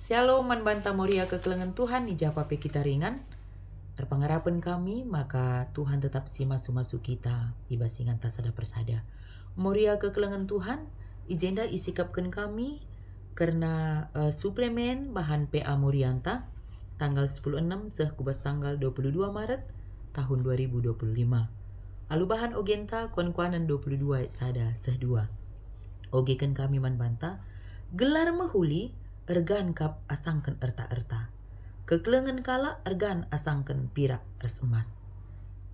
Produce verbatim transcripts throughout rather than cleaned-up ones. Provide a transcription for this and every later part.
Shalom, man banta Moria kekelengen Tuhan, i ja pe kita ringan. Erpengarapen kami maka Tuhan tetap si masu-masu kita i bas inganta sada persada. Moria kekelengen Tuhan, i jenda isikapken kami kerna, eh, suplemen bahan P A Morianta, tanggal sepuluh enam seh ku bas tanggal dua puluh dua Maret tahun dua ribu dua puluh lima. Alu bahan ogenta kuan-kuanen dua puluh dua ayat sada seh dua. Ogeken kami man banta, gelar mehuli ergan kap asangken erta-erta. Kekelengen kalak ergan asangken pirak ras emas.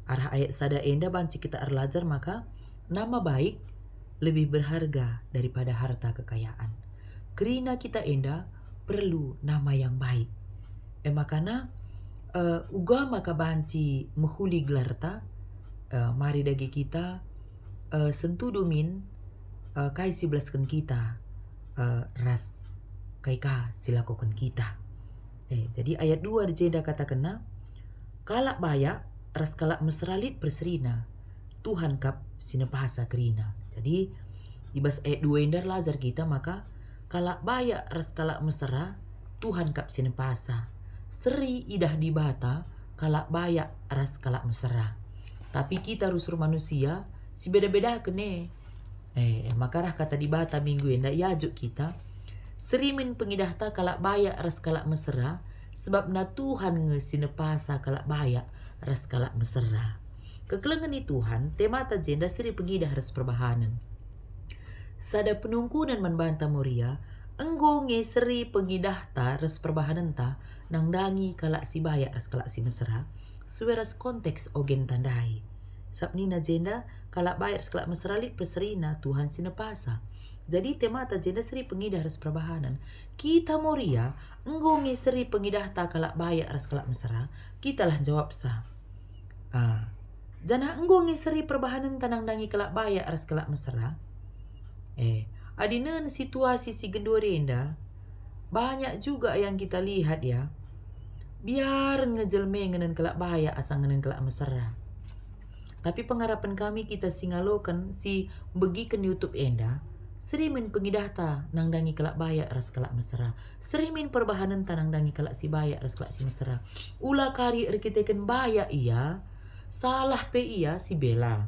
Arah ayat sada enda banci kita erlajar maka nama baik lebih berharga daripada harta kekayaan. Kerina kita enda perlu nama yang baik. E makana, eh, uga maka banci mehuli gelarta, eh, mari dage kita, eh, sentudu min, eh, kai si belasken kita, eh, ras kai ka si lakoken kita. Eh, jadi ayat dua di jenda katakenna, kalak bayak ras kalak mesera lit perserina, Tuhan kap si nepasa kerina. Jadi, i bas ayat dua enda erlajar kita maka kalak bayak ras kalak mesera, Tuhan kap si nepasa. Seri idah Dibata kalak bayak ras kalak mesera. Tapi kita rusur manusia, si beda-bedaken e. Eh, maka reh kata Dibata minggu enda iajuk kita, seri min pengidahta kalak bayak ras kalak mesera, sebabna Tuhan nge si nepasa kalak bayak ras kalak mesera. Kekelengen ni Tuhan, temata jenda seri pengidah ras perbahanen. Sada penungkunen man banta Moria, enggo nge seri pengidahta ras perbahanenta nandangi kalak si bayak ras kalak si mesera, sue ras konteks ogenta ndai. Sabap nina jenda, kalak bayak ras kalak mesera lit perserina, Tuhan si nepasa. Jadi temata jenda seri pengidah ras perbahanen. Kita Moria, enggo nge seri pengidahta kalak bayak ras kalak mesera, kitalah jawabsa. Ah. Janah enggo nge seri perbahanenta nandangi kalak bayak ras kalak mesera. Eh, adi nen situasi si genduari enda, banyak juga yang kita lihat ya. Biar nge jelma ngenen kalak bayak asa ngenen kalak mesera. Tapi pengarapen kami kita si ngaloken, si begiken YouTube enda, seri min pengidahta nandangi kalak bayak ras kalak mesera. Seri min perbahanenta nandangi kalak si bayak ras kalak si mesera. Ula kari erkiteken bayak ia, salah pe ia si bela.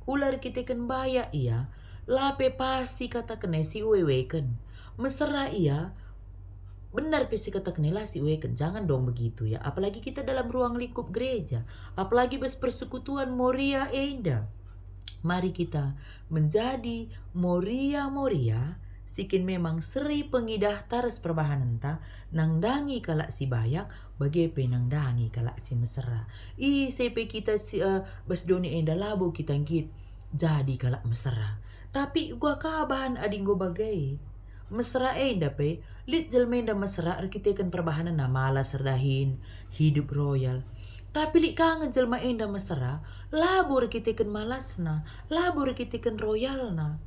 Ula erkiteken bayak ia, la pe pas si kataken e si uweweken. Mesera ia, benar pe si kataken e la si uweweken. Jangan dong begitu ya. Apalagi kita dalam ruang lingkup gereja. Apalagi bas persekutuan Moria enda. Mari kita menjadi Moria-Moria si kin memang seri pengidahta ras perbahanenta, nandangi kalak si bayak, bage pe nandangi kalak si mesera. Ise pe kita si, eh, bas doni enda labo kita nggit jadi kalak mesera. Tapi uga ka bahan adi enggo bage. Mesera enda pe, lit jelma enda mesera erkiteken perbahanenna malas erdahin, hidup royal. Tapi lit ka nge jelma enda mesera, labo erkiteken malasna, labo erkiteken royalna.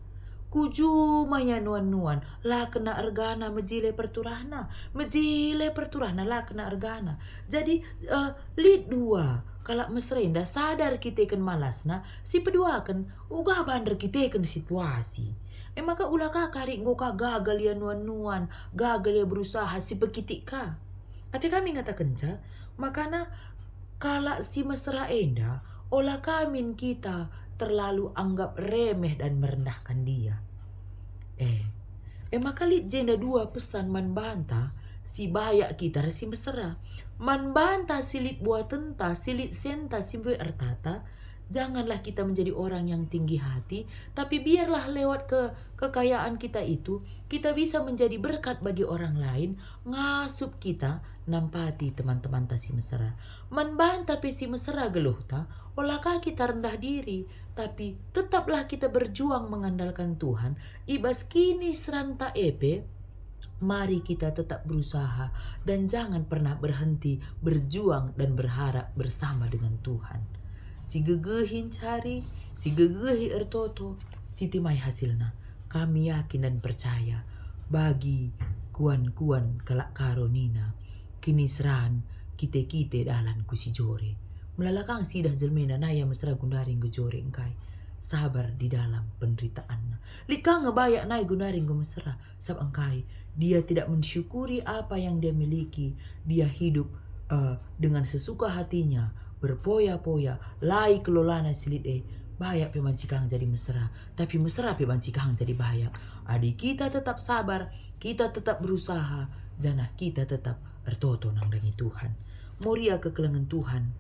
Ku juma ia nuan-nuan, la kena ergana, mejile perturahna, mejile perturahna, la kena ergana. Jadi, eh, lit dua, kalak mesera enda sada erkiteken malasna, si peduaken uga bahan erkiteken situasi. E maka ula ka kari enggo ka gagal ia nuan-nuan, gagal ia berusaha, si pekitik ka. Ate kami ngatakenca, makana kalak si mesera enda, ola ka min kita terlalu anggap remeh dan merendahkan dia. Eh, e maka lit jenda dua pesan man banta si bayak kita ras si mesera. Man banta si lit buatenta, si lit senta, si mbue ertata, janganlah kita menjadi orang yang tinggi hati, tapi biarlah lewat ke-, kekayaan kita itu, kita bisa menjadi berkat bagi orang lain, ngasup kita nampati teman-temanta si mesera. Man banta pe si mesera geluhta, ola ka kita rendah diri, tapi tetaplah kita berjuang mengandalkan Tuhan, i bas kiniseranta e pe, mari kita tetap berusaha dan jangan pernah berhenti berjuang dan berharap bersama dengan Tuhan. Si gegehi ncari, si gegehi ertoto, si timai hasilna. Kami yakin dan percaya, bagi kuan-kuan kalak Karo nina, kiniseran kite-kite dalan ku si jore. Melala ka nge sidah jelmena nai ia mesera gundari enggo jore engkai. sabar di dalam penderitaanna. Lit ka nge bayak nai genduari enggo mesera, sabap engkai? Dia tidak mensyukuri apa yang dia miliki. Dia hidup, eh, dengan sesuka hatinya, berpoya-poya, la ikelolana si lit e. Bayak pe banci kang jadi mesera, tapi mesera pe banci kang jadi bayak. Adi kita tetap sabar, kita tetap berusaha, janah kita tetap ertoto nandangi Tuhan. Moria kekelengen Tuhan.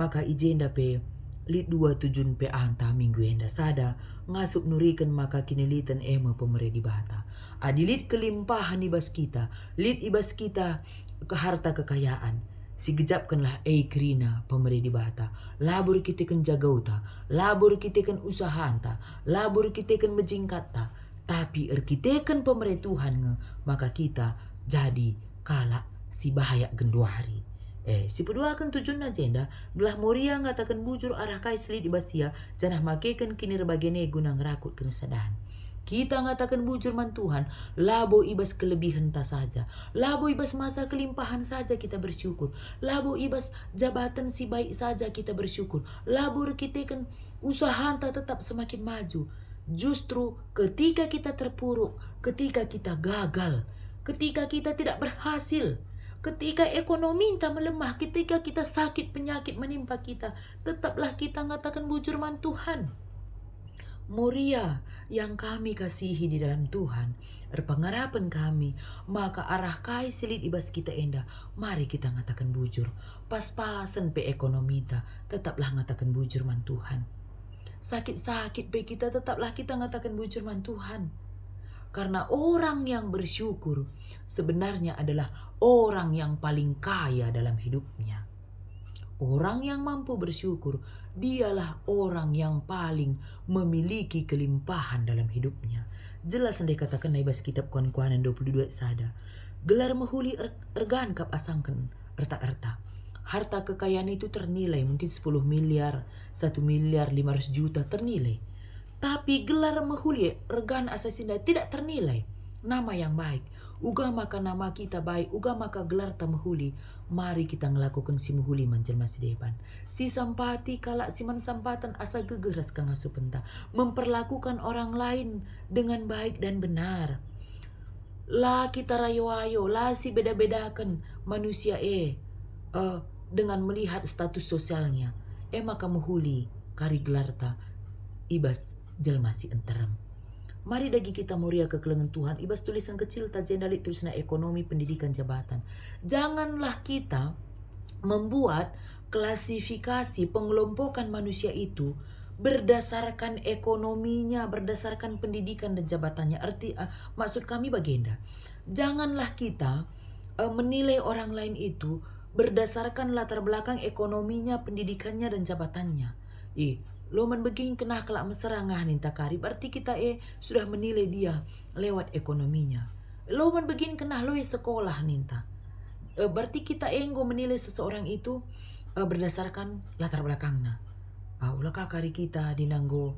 Maka i jenda pe lit dua tujun P A nta minggu enda. Sada, ngasup nuriken maka kiniliten e me pemere Dibata. Adi lit kelimpahen i bas kita, lit i bas kita ke harta kekayaan, sigejapkenlah e kerina pemere Dibata. Labo erkiteken jagauta, labo erkiteken usahanta, labo erkiteken mejingkatta, tapi erkiteken pemere Tuhan nge, maka kita jadi kalak si bayak genduari. Eh, si peduaken tujunna jenda, gelah Moria ngataken bujur arah kai si lit i bas ia, janah makeken kinirbagen e guna ngerakutken kesadan. Kita ngataken bujur man Tuhan, labo i bas kelebihenta saja, labo i bas masa kelimpahen saja kita bersyukur, labo i bas jabaten si baik saja kita bersyukur, labo erkiteken usahanta tetap semakin maju. Justru ketika kita terpuruk, ketika kita gagal, ketika kita tidak berhasil, ketika ekonominta melemah, ketika kita sakit penyakit menimpa kita, tetaplah kita ngataken bujur man Tuhan. Moria yang kami kasihi di dalam Tuhan, erpengarapen kami, maka arah kai si lit i bas kita enda, mari kita ngataken bujur. Pas-pasen pe ekonominta, tetaplah ngataken bujur man Tuhan. Sakit-sakit pe kita, tetaplah kita ngataken bujur man Tuhan. Karena orang yang bersyukur sebenarnya adalah orang yang paling kaya dalam hidupnya. Orang yang mampu bersyukur, dialah orang yang paling memiliki kelimpahan dalam hidupnya. Jelas ndai katakenna i bas kitab Kuan-kuanen dua puluh dua sada. Gelar mehuli er-, ergan kap asangken erta-erta. Harta kekayaan itu ternilai, mungkin sepuluh miliar, satu miliar lima ratus juta ternilai. Tapi gelar mehuli ergan asa si ndai tidak ternilai. Nama yang baik. Uga maka nama kita baik, uga maka gelarta mehuli, mari kita ngelakoken si mehuli man jelma si deban. Sisampati kalak si man sampaten asa gegeh ras kengasupenta. Memperlakukan orang lain dengan baik dan benar. La kita rayo-ayo, la sibeda-bedaken manusia e, eh, dengan melihat status sosialnya. E maka mehuli kari gelarta i bas jelma si nterem. Mari dage kita Moria kekelengen Tuhan i bas tulisan kecilta jenda lit tulisna ekonomi, pendidikan, jabatan. Janganlah kita membuat klasifikasi pengelompokan manusia itu berdasarkan ekonominya, berdasarkan pendidikan dan jabatannya. Arti, eh, maksud kami bagenda, janganlah kita, eh, menilai orang lain itu berdasarkan latar belakang ekonominya, pendidikannya, dan jabatannya. Ih, lo man begin kena kalak mesera ngah ninta kari, berarti kita e sudah menilai dia lewat ekonominya. Lo man begin kena lo e sekolah ninta. Eh, berarti kita e enggo menilai seseorang itu, eh, berdasarkan latar belakangna. Ah, ula ka kari kita dina enggo,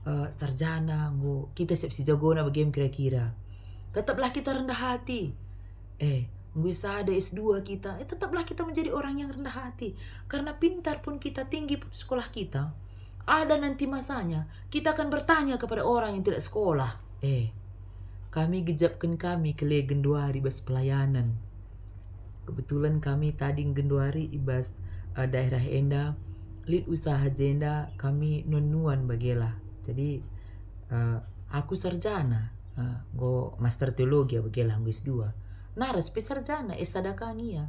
eh, sarjana, enggo kita siap si jagona bagem kira-kira. Tetaplah kita rendah hati. Eh, enggo sada S dua kita, eh, tetaplah kita menjadi orang yang rendah hati. Karena pintar pun kita, tinggi pun sekolah kita, ada nanti masanya kita akan bertanya kepada orang yang tidak sekolah. Eh, kami gejapken kami kele genduari bas pelayanan. Kebetulan kami tading genduari i bas, eh, daerah enda, lit usaha jenda kami nuan-nuan bagela. Jadi, eh, aku sarjana, eh, enggo master teologi bagela, enggo S dua. Naras pe sarjana, S sada ka nge ia.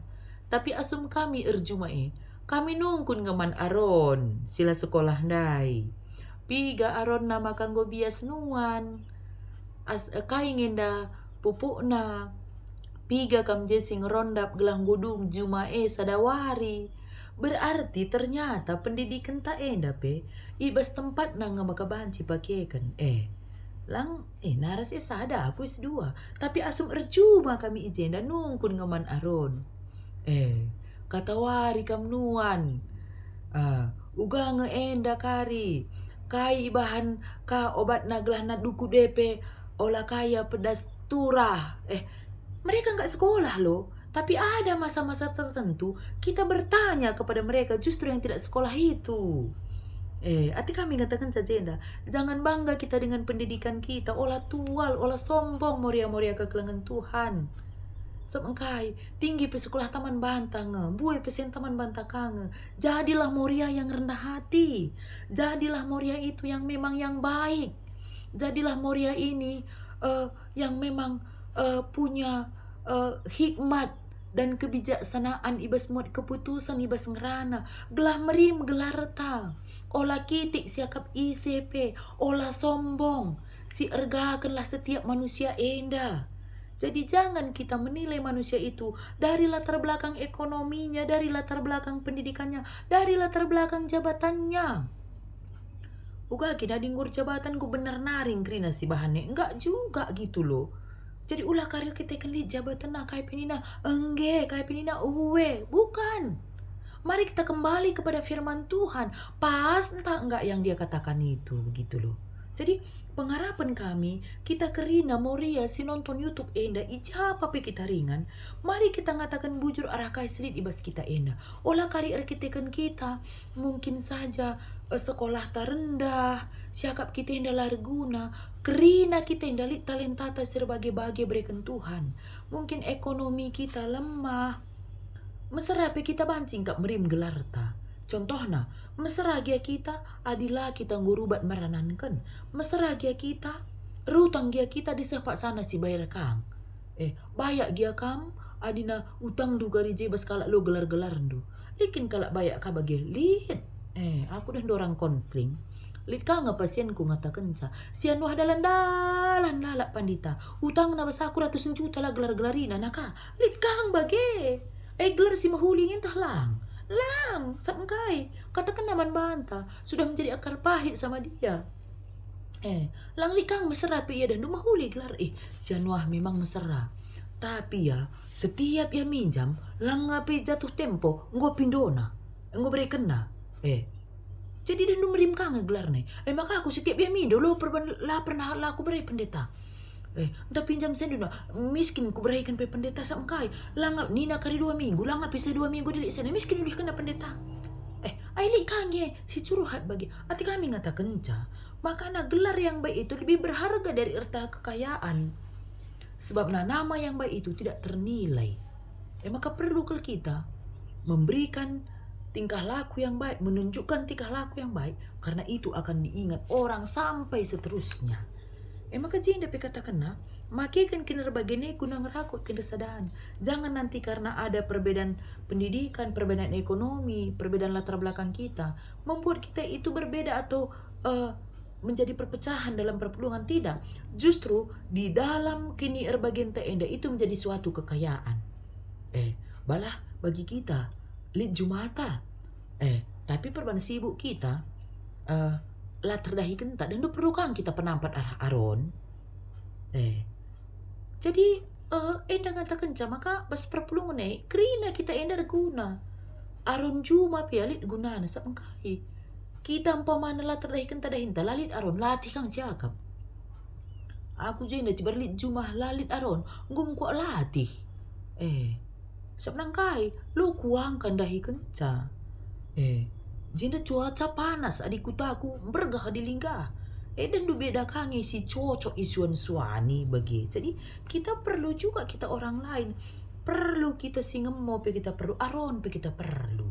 Tapi asum kami erjuma e, kami nungkun nge man Aron, si la sekolah ndai. Piga Aronna maka enggo bias nuan? As-, kai nge enda pupukna? Piga kam je si ngerondap gelah enggo dung juma e sada wari? Berarti ternyata pendidikenta enda pe i bas tempatna nge maka banci pakeken. Eh, lang, eh, naras S sada, aku S dua. Tapi asum erjuma kami i jenda nungkun nge man Aron. Eh, katawari kam nuan. Ah, uga nge enda kari. Kai ibahan ka obatna gelah na duku depe, ola kaya pedas turah. Eh, mereka nggak sekolah loh. Tapi ada masa-masa tertentu kita bertanya kepada mereka justru yang tidak sekolah itu. Eh, ate kami ngatakenca jenda, jangan bangga kita dengan pendidikan kita, ola tual, ola sombong, Moria-Moria kekelengen Tuhan. Sebab engkai, tinggi pe sekolahta man banta nge, mbue pe senta man banta ka nge. Jadilah Moria yang rendah hati. Jadilah Moria itu yang memang yang baik. Jadilah Moria ini, eh, yang memang, eh, punya, eh, hikmat dan kebijaksanaan i bas muat keputusan i bas ngerana, gelah merim gelarta. Ola kitik siakap ise pe, ola sombong. Siergakenlah setiap manusia enda. Jadi jangan kita menilai manusia itu dari latar belakang ekonominya, dari latar belakang pendidikannya, dari latar belakang jabatannya. Uga kin adi nggo jabatan ku benar nari kerina si bahanna, enggak juga gitu loh. Jadi ula kari erkiteken lit jabatanna kai pe nina, engge, kai pe nina, uwe, bukan. Mari kita kembali kepada firman Tuhan. Pas entah enggak yang dia katakan itu, begitu loh. Jadi, pengharapan kami, kita kerina Moria si nonton YouTube enda, i ja pe kita ringan, mari kita ngataken bujur arah kai si lit i bas kita enda. Ola kari erkiteken kita, mungkin saja, eh, sekolahta rendah, siakap kita enda la erguna, kerina kita enda lit talentata si erbage-bage ibereken Tuhan. Mungkin ekonomi kita lemah. Mesera pe kita banci kap merim gelarta. Contohna, mesera gia kita adi la kita enggo rubat merananken. Mesera gia kita, rutang gia kita adi seh paksana si bayar kang. Eh, bayak gia kam, adina utangndu gari je bas kalak lo gelar-gelarndu. Lit kin kalak bayak ka bage? Lit. Eh, aku dah ndorang konseling. Lit ka nge pasienku ngatakenca, "Si anuah dalan-dalan lalap pandita. Utangna bas aku ratusen juta la gelar-gelarina naka." Lit kang bage. Eh, gelar si mehuli nge ntah lang. Lang, sap engkai. Katakenna man banta, sudah menjadi akar pahit sama dia. Eh, lang lit kang mesera pe ia dahndu mehuli gelar. Eh, si anuah memang mesera. Tapi ya, setiap ia minjam, lang ngape jatuh tempo, enggo pindona, enggo berekenna. Eh, jadi dahndu merim kang gelarna. Eh, maka aku setiap ia mindo lo perban-, la pernah la aku bere pendeta. Eh, ntah pinjam senduna, miskin kubereken pe pendeta sap engkai. Langa nina kari dua minggu, langa pe seh dua minggu dilik sena, miskin ulihkenna pendeta. Eh, ai lit kang e si curhat bage. Ate kami ngatakenca, makana gelar yang baik itu lebih berharga dari erta kekayaan. Sebabna nama yang baik itu tidak ternilai. E maka perlu kal kita memberikan tingkah laku yang baik, menunjukkan tingkah laku yang baik, karena itu akan diingat orang sampai seterusnya. E maka jenda pe katakenna, makeken kinerbagenai guna ngerakut kindesadan. Jangan nanti karena ada perbedaan pendidikan, perbedaan ekonomi, perbedaan latar belakang kita, membuat kita itu berbeda atau, eh, menjadi perpecahan dalam perpulungen. Tidak. Justru di dalam kinierbagianta enda itu menjadi suatu kekayaan. Eh, balah bagi kita, lit jumata. Eh, tapi perban sibuk kita, eh, la terdahikenta, dan perlu kang kita penampat arah Aron. Eh, jadi, eh, enda ngatakenca maka bas perpulungen e, kerina kita enda erguna. Aron juma pe lit gunana, sap engkai. Kita umpamana la terdahikenta dahinta, la lit Aron, latih kang siakap. Aku jenda cibar lit juma la lit Aron, enggo mekuak latih. Eh, sap nangkai, lo kuangka ndahikenca. Eh, jenda cuaca panas adi kutaku, mbergah adi linggah. Eh, dahndu beda kang e si cocok isuan-suani bage. Jadi, kita perlu juga kita orang lain. Perlu kita si ngemo pe kita perlu, Aron pe kita perlu.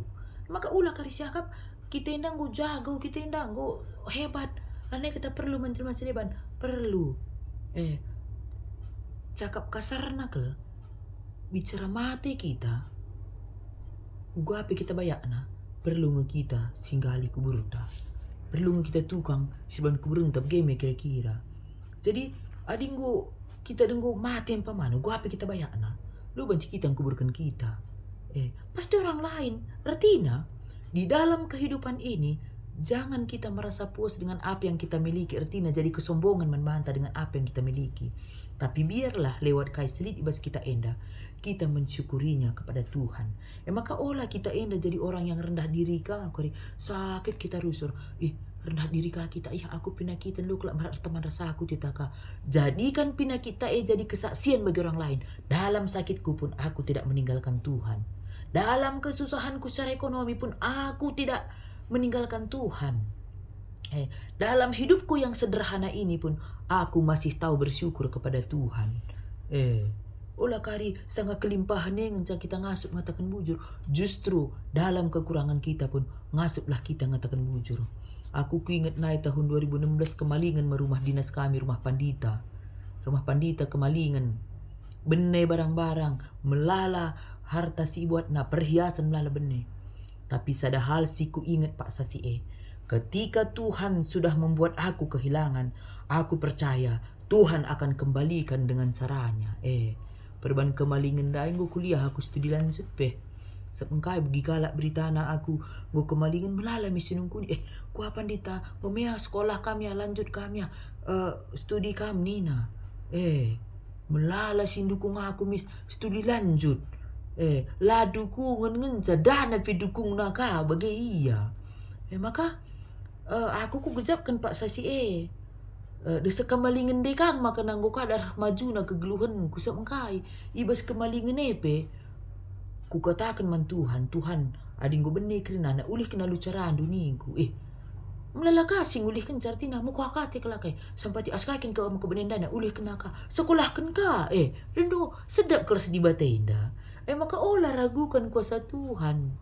Maka ula kari siakap, kita enda enggo jago, kita enda enggo hebat. Lanai kita perlu menjelma si deban. Perlu. Eh, cakap kasarna kal, bicara mate kita, uga pe kita bayakna, perlu nge kita singgali kuburta. Perlu nge kita tukang siban kuburta, bage me kira-kira. Jadi, adi enggo kita denggo mate umpamana, uga pe kita bayakna, lo banci kita ngkuburken kita. Eh, pasti orang lain. Ertina, di dalam kehidupan ini, jangan kita merasa puas dengan apa yang kita miliki, ertina jadi kesombongan man banta dengan apa yang kita miliki. Tapi biarlah lewat kai si lit i bas kita enda, kita mensyukurinya kepada Tuhan. E maka ola kita enda jadi orang yang rendah diri ka, kari sakit kita rusur. Ih, rendah diri ka kita, ih, aku penakiten lo, kelak merat teman rasaku, kita ka. Jadikan penakitta e jadi kesaksian bagi orang lain. Dalam sakitku pun aku tidak meninggalkan Tuhan. Dalam kesusahanku secara ekonomi pun aku tidak meninggalkan Tuhan. Eh, dalam hidupku yang sederhana ini pun, aku masih tahu bersyukur kepada Tuhan. Eh, ola kari sanga kelimpahen e ngenca kita ngasup ngataken bujur. Justru dalam kekurangan kita pun, ngasuplah kita ngataken bujur. Aku kuinget nai tahun dua ribu enam belas kemalingen me rumah dinas kami, rumah pandita. Rumah pandita kemalingen. Bene barang-barang, melala harta si ibuatna, perhiasan melala bene. Tapi sada hal si kuinget paksa si e, ketika Tuhan sudah membuat aku kehilangan, aku percaya Tuhan akan kembalikan dengan caranya. Eh, perban kemalingen ndai enggo kuliah aku studi lanjut pe. Sep engkai begi kalak beritana aku enggo kemalingen, melala me si nungkuni. Eh, kuah pandita, pemea sekolah kam ya, lanjut kam ya, eh, studi kam nina. Eh, melala si ndukung aku mis studi lanjut. Eh, la dukungen ngenca, dana pe dukungna ka bage ia. Eh, maka, eh, aku kugejapken paksa si e. Eh, dese kemalingen ndai kang maka nanggo kada reh majuna kegeluhenku sep engkai. I bas kemalingen e pe, kukataken man Tuhan, "Tuhan, adi enggo bene kerina na ulihken alu carandu," ningku. Eh, melala ka si ngulihken, artina mekuah kate kelakai. Sampati askaken ka maka bene ndai na ulihken ka. Sekolahken ka. Eh, rendo sedap kelas Dibata enda. Eh, maka ola raguken kuasa Tuhan.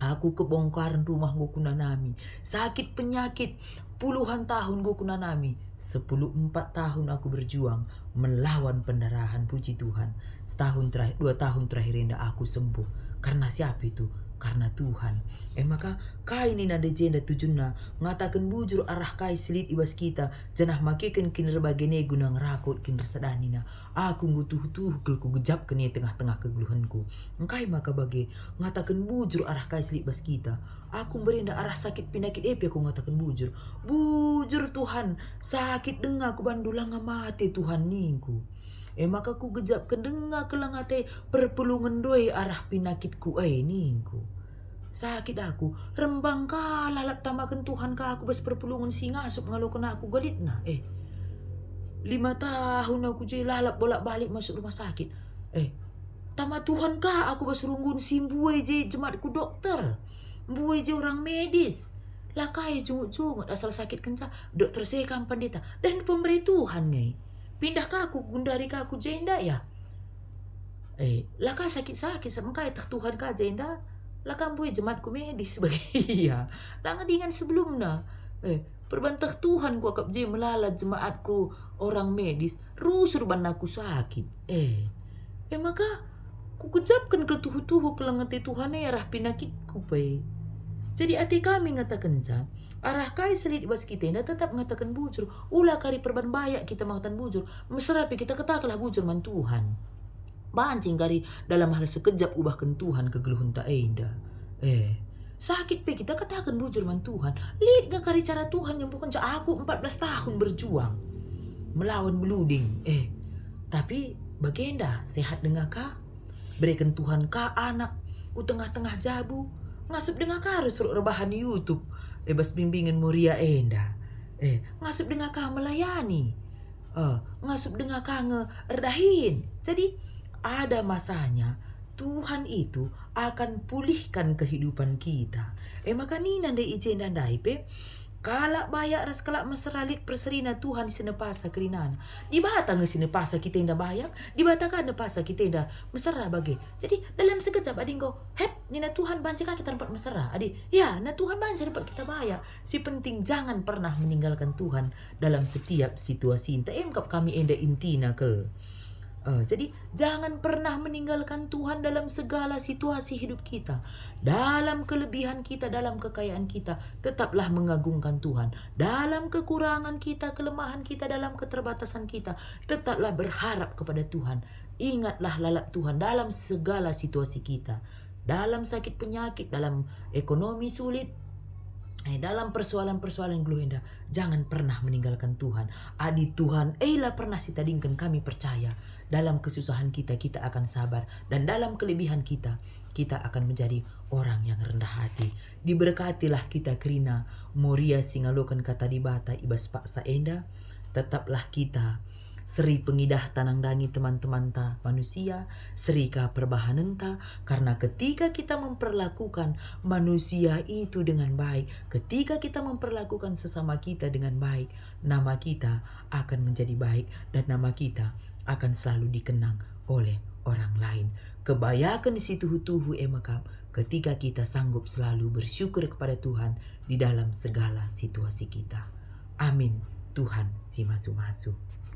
Aku kebongkaren rumah enggo kunanami. Sakit penyakit puluhan tahun enggo kunanami. Sepuluh empat tahun aku berjuang melawan pendarahan, puji Tuhan. Setahun terakhir, dua tahun terakhir enda aku sembuh. Karena siapa itu? Karena Tuhan. Eh, maka kai nina ndai jenda tujunna? Ngataken bujur arah kai si lit i bas kita, janah makeken kinirbagen e guna ngerakut kinisedanina. Aku enggo tuhu-tuhu kal kugejapken e tengah-tengah kegeluhenku. Engkai maka bage? Ngataken bujur arah kai si lit bas kita. Aku mberenda arah sakit pinakit e pe aku ngataken bujur. "Bujur, Tuhan, sakit denga kubandu, langa mate, Tuhan," ningku. E maka kugejapken denga kelang ate perpulungen ndai arah pinakitku e ningku. Sakit aku, rembang ka lalap tamaken Tuhan ka aku bas perpulungen si ngasup ngaloken aku galitna. Eh, lima tahun aku je lalap bolak-balik masuk rumah sakit. Eh, tama Tuhan ka aku bas runggun si mbue je jematku dokter, mbue je orang medis. La kai jungut-jungut asal sakit kenca dokter se kam pendeta. Dan pemberi Tuhan nge. Pindah ka aku, gundari ka aku jenda ya. Eh, la ka sakit-sakit, sep engkai teh Tuhan ka jenda. La ka mbue jematku medis bagi ia. La nge dengan sebelumna. Eh, perban teh Tuhan kuakap je melala jematku orang medis, rusur banna aku sakit. Eh, e maka kugejapken kal tuhu-tuhu keleng ate Tuhan e arah pinakitku pe. Jadi ate kami ngatakenca, arah kai si lit i bas kita enda tetap ngataken bujur. Ula kari perban bayak kita mengataken bujur, mesera pe kita katakenlah bujur man Tuhan. Banci kari dalam hal sekejap ubahken Tuhan kegeluhenta enda. Eh, sakit pe kita kataken bujur man Tuhan. Lit nge kari cara Tuhan nyembuhkenca aku empat belas tahun berjuang melawan beluding. Eh, tapi bagenda sehat denga ka. Bereken Tuhan ka anak ku tengah-tengah jabu. Ngasup denga ka arus ruk rebahan YouTube i bas bimbingen Moria enda. Eh, ngasup denga ka melayani. Eh, ngasup denga ka nge erdahin. Jadi, ada masanya Tuhan itu akan pulihkan kehidupan kita. E maka nina ndai i jenda ndai pe, kalak bayak ras kalak mesera lit perserina Tuhan si nepasa kerinana. Dibata nge si nepasa kita enda bayak, Dibata ka nepasa kita enda mesera bage. Jadi, dalam sekejap adi enggo, hep, nina Tuhan banci ka kita rempet mesera. Adi, ya, na Tuhan banci rempet kita bayak. Si penting jangan pernah meninggalkan Tuhan dalam setiap situasi. Enta emkap kami enda intina kal. Eh, jadi, jangan pernah meninggalkan Tuhan dalam segala situasi hidup kita. Dalam kelebihan kita, dalam kekayaan kita, tetaplah mengagungkan Tuhan. Dalam kekurangan kita, kelemahan kita, dalam keterbatasan kita, tetaplah berharap kepada Tuhan. Ingatlah lalap Tuhan dalam segala situasi kita. Dalam sakit penyakit, dalam ekonomi sulit, eh, dalam persoalan-persoalan geluh enda, jangan pernah meninggalkan Tuhan. Adi Tuhan e la pernah sitadingken, kami percaya dalam kesusahan kita, kita akan sabar, dan dalam kelebihan kita, kita akan menjadi orang yang rendah hati. Diberkatilah kita kerina Moria si ngaloken kata Dibata i bas paksa enda. Tetaplah kita Seri pengidahta nandangi teman-temanta manusia, seri ka perbahanenta, karena ketika kita memperlakukan manusia itu dengan baik, ketika kita memperlakukan sesama kita dengan baik, nama kita akan menjadi baik dan nama kita akan selalu dikenang oleh orang lain. Kebayaken si tuhu-tuhu e mekap ketika kita sanggup selalu bersyukur kepada Tuhan di dalam segala situasi kita. Amin. Tuhan si masu-masu.